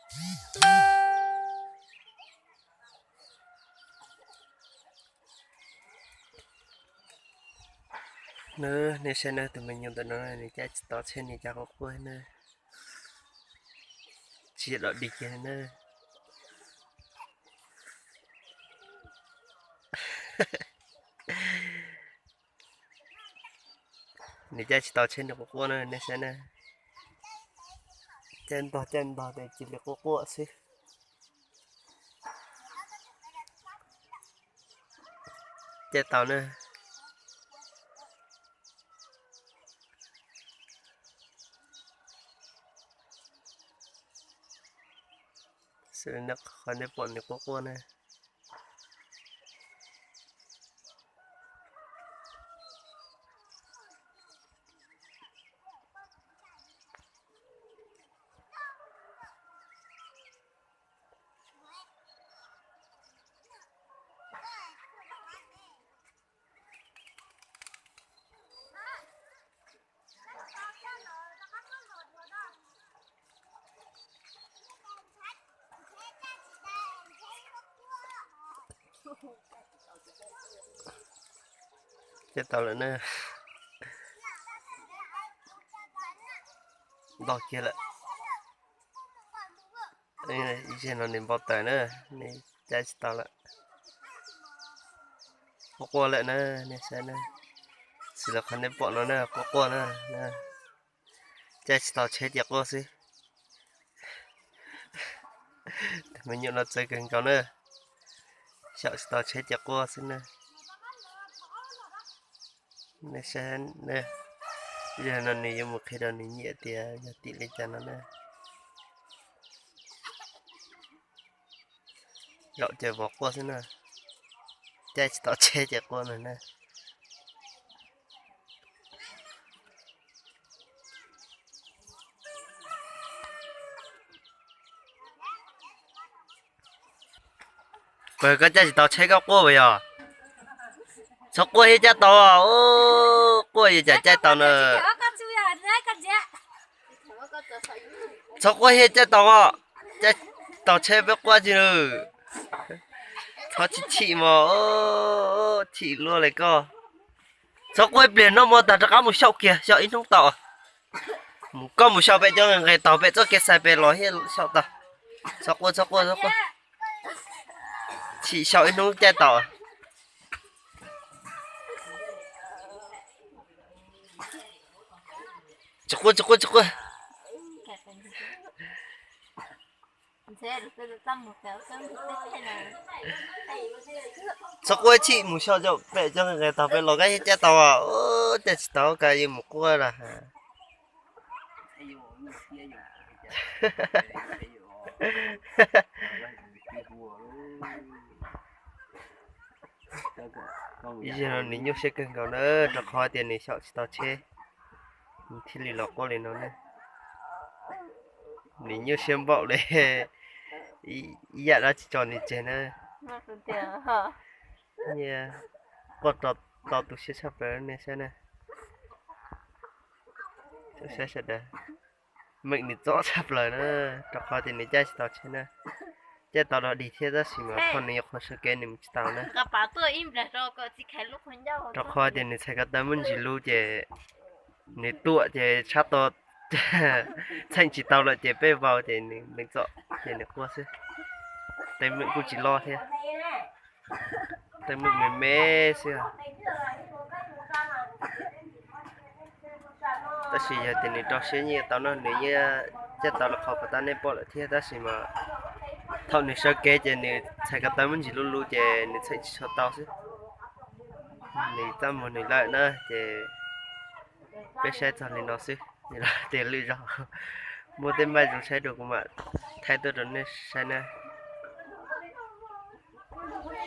Na, nej saib na, tus me nyuam ntawm no nws caij tsis tau tsheb, nws caij quaj quaj na, tsis yog dog dig kiag na. Nws caij tsis tau tsheb, nws quaj quaj na, nej saib na. Caij ntog caij ntog tes cia li quaj quaj xwb. Caij tau na. Xws li qhov nej pom nws quaj quaj na. Caij tau lawm na. Ntog kiag lawm. Ib zaug no nws npau taws na, nws caij tsis tau lawm. Quaj quaj lawm na, nej saib na. Xws li qhov nej pom no na, quaj quaj na. Caij tsis tau tsheb ces quaj xwb. Tus me nyuam no txawv kawg nkaus na. Xyaum tsis tau tsheb ces quaj xwb na. Nej saib, yog no nws yuav mus qhia rau nws niam tias yog tim li cas no na. Zaum ces vov quaj xwb na. Caij tsis tau tsheb ces quaj no na. Pawg, koj caij tsis tau tsheb koj quaj puas yog? Txhob quaj thiab, caij tau. Quaj yog cas caij tau na. Txhob quaj thiab, caij tau os. Caij tau tsheb peb quaj tsi na. Txhob chim chim mog, chim luaj li koj. Txhob quaj ib pliag, noj mov tag rov qab mus xyaum kiag, xyaum ib hnub tau. Mus, koj mus xyaum pem cov nqes taug pem txoj kev xais pem los thiaj xyaum tau. Txhob quaj, txhob quaj, txhob quaj. Chim, xyaum ib hnub caij tau. Tsis quaj, tsis quaj, tsis quaj. Txhob quaj, chim, mus xyaum pem cov nqes taug pem los koj thiaj caij tau. Caij tsis tau koj yuav mus quaj lawm. Ib zaug no nws nyuaj siab kawg nkaus na, rau qhov tias nws xyaum tsis tau tsheb, nws thiaj li los quaj li no ne. Nws nyuaj siab npaum li, ib yam dab tsi tso nws tseg na. Quaj tau tu siab tshaj plaws, nej saib na. Saib sawv daws, meem nws txom tshaj plaws na, rau qhov tias nws caij tsis tau tsheb na. Caij tau dog dig thiab tab sis mas thaum nws yuav qhuav sawv kev nws mus tsis tau na. Rau qhov tias nws txhais ko taw muaj ntsis lus ces nws tuam ces tshab to txheem tsis tau lawm ces peb vau ces nws meem txom ces nws quaj xwb. Teeb meem kuj tsis loj thiab, teeb meem me me xwb. Tab sis yog tias nws rau siab nyiam tau no nws yeej caij tau li qhov puas tab nej pom lawm thiab, tab sis mas thaum nws sawv kev ces nws txhais ko taw muaj ntsis lus lus ces nws txheem tsis tshua tau xwb. Nws txaj muag nws lawm na ces peb saib txog li no xwb, tias lwm zaug muaj tej maj zoo saib dua kuv mam thaij tuaj rau nej saib na.